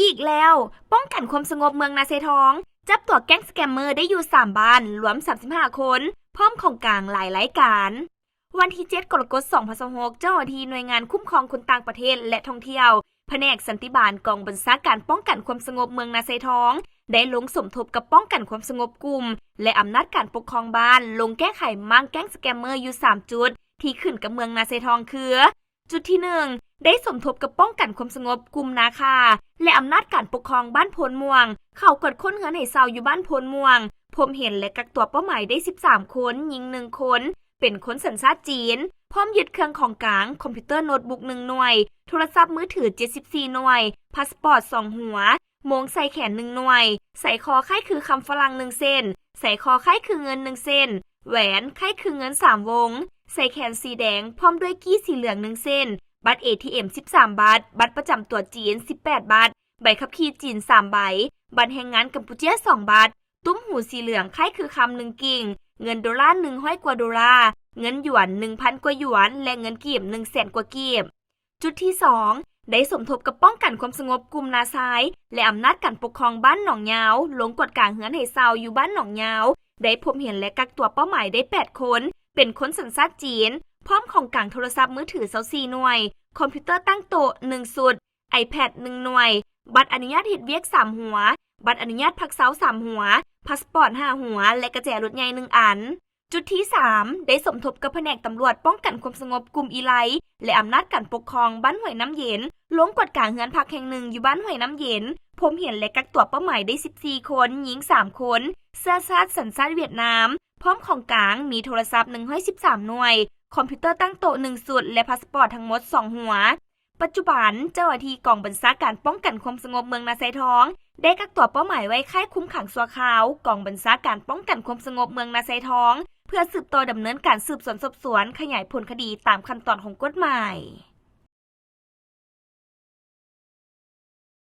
ອີກແລ້ວ, ປ້ອງກັນຄວາມສະຫງົບເມືອງນາຊາຍທອງ ຈັບຕົວແກ້ງສະແກມເມີ້ໄດ້ຢູ່ສາມບ້ານ ລວມສາມສິບຫ້າຄົນ ພ້ອມຂອງກາງຫຼາຍລາຍການ. ວັນທີເຈັດ ກໍລະກົດ ສອງພັນຊາວຫົກ, ເຈົ້າໜ້າທີ່ໜ່ວຍງານຄຸ້ມຄອງຄົນຕ່າງປະເທດ ແລະ ທ່ອງທ່ຽວ ພະແນກສັນຕິບານ ກອງບັນຊາການປ້ອງກັນຄວາມສະຫງົບເມືອງນາຊາຍທອງ ໄດ້ລົງສົມທົບກັບປ້ອງກັນຄວາມສະຫງົບກຸ່ມ ແລະ ອຳນາດການປົກຄອງບ້ານ ລົງແກ້ໄຂມ້າງແກ້ງສະແກມເມີ້ຢູ່ສາມຈຸດ ທີ່ຂຶ້ນກັບເມືອງນາຊາຍທອງຄື ຈຸດທີໜຶ່ງ ໄດ້ສົມທົບກັບປ້ອງກັນຄວາມສະຫງົບກຸ່ມນາຄາ ແລະ ອຳນາດການປົກຄອງບ້ານໂພນມ່ວງ ເຂົ້າກວດຄົ້ນເຮືອນໃຫ້ເຊົ່າຢູ່ບ້ານໂພນມ່ວງ, ພົບເຫັນ ແລະ ກັກຕົວເປົ້າໝາຍໄດ້ສິບສາມຄົນ, ຍິງໜຶ່ງຄົນ, ເປັນຄົນສັນຊາດຈີນ, ພ້ອມຍຶດເຄື່ອງຂອງກາງ, ຄອມພິວເຕີໂນດບຸກໜຶ່ງໜ່ວຍ, ໂທລະສັບມືຖືເຈັດສິບສີ່ໜ່ວຍ, ພາສປອດສອງຫົວ, ໂມງໃສ່ແຂນໜຶ່ງໜ່ວຍ, ສາຍຄໍຄ້າຍຄືຄຳຝຣັ່ງໜຶ່ງເສັ້ນ, ສາຍຄໍຄ້າຍຄືເງິນໜຶ່ງເສັ້ນ, ແຫວນຄ້າຍຄືເງິນສາມວົງ, ສາຍແຂນສີແດງ ພ້ອມດ້ວຍກີ້ສີເຫຼືອງໜຶ່ງເສັ້ນ, ບັດເອທີເອັມສິບສາມບັດ, ບັດປະຈຳຕົວຈີນສິບແປດບັດ, ໃບຂັບຂີ່ຈີນສາມໃບ, ບັດແຮງງານກຳປູເຈຍສອງບັດ, ຕຸ້ມຫູສີເຫຼືອງຄ້າຍຄືຄຳໜຶ່ງກິ່ງ, ເງິນໂດລາໜຶ່ງຮ້ອຍກວ່າໂດລາ, ເງິນຢວນໜຶ່ງພັນກວ່າຢວນ ແລະ ເງິນກີບໜຶ່ງແສນກວ່າກີບ. ຈຸດທີສອງ ໄດ້ສົມທົບກັບປ້ອງກັນຄວາມສະຫງົບກຸ່ມນາຊາຍ ແລະ ອຳນາດການປົກຄອງບ້ານໜອງຍາວ ລົງກວດກາເຮືອນໃຫ້ເຊົ່າຢູ່ບ້ານໜອງຍາວ, ໄດ້ພົບເຫັນ ແລະ ກັກຕົວເປົ້າໝາຍໄດ້ແປດຄົນ ເປັນຄົນສັນຊາດຈີນ, ພ້ອມຂອງກາງໂທລະສັບມືຖືຊາວສີ່ໜ່ວຍ, ຄອມພິວເຕີຕັ້ງໂຕະໜຶ່ງຊຸດ, ໄອແພດໜຶ່ງໜ່ວຍ, ບັດອະນຸຍາດເຮັດວຽກສາມຫົວ, ບັດອະນຸຍາດພັກເຊົາສາມຫົວ, ພາສປອດຫ້າຫົວ ແລະ ກະແຈລົດໃຫຍ່ໜຶ່ງອັນ. ຈຸດທີສາມ ໄດ້ສົມທົບກັບພະແນກຕຳຫຼວດປ້ອງກັນຄວາມສະຫງົບກຸ່ມອີໄລ ແລະ ອຳນາດການປົກຄອງບ້ານຫ້ວຍນ້ຳເຢັນ ລົງກວດກາເຮືອນພັກແຫ່ງໜຶ່ງຢູ່ບ້ານຫ້ວຍນ້ຳເຢັນ, ພົບເຫັນ ແລະ ກັກຕົວເປົ້າໝາຍໄດ້ສິບສີ່ຄົນ, ຍິງສາມຄົນ, ເຊື້ອຊາດສັນຊາດຫວຽດນາມ, ພ້ອມຂອງກາງມີໂທລະສັບໜຶ່ງຮ້ອຍສິບສາມໜ່ວຍ, ຄອມພິວເຕີຕັ້ງໂຕະໜຶ່ງຊຸດ ແລະ ພາສປອດທັງໝົດສອງຫົວ. ປັດຈຸບັນ, ເຈົ້າໜ້າທີ່ກອງບັນຊາການປ້ອງກັນຄວາມສະຫງົບເມືອງນາຊາຍທອງ ໄດ້ກັກຕົວເປົ້າໝາຍໄວ້ຄ້າຍຄຸມຂັງຊົ່ວຄາວກອງບັນຊາການປ້ອງກັນຄວາມສະຫງົບເມືອງນາຊາຍທອງ ເພື່ອສືບຕໍ່ດຳເນີນການສືບສວນສອບສວນຂະຫຍາຍຜົນຄະດີຕາມຂັ້ນຕອນຂອງກົດໝາຍ.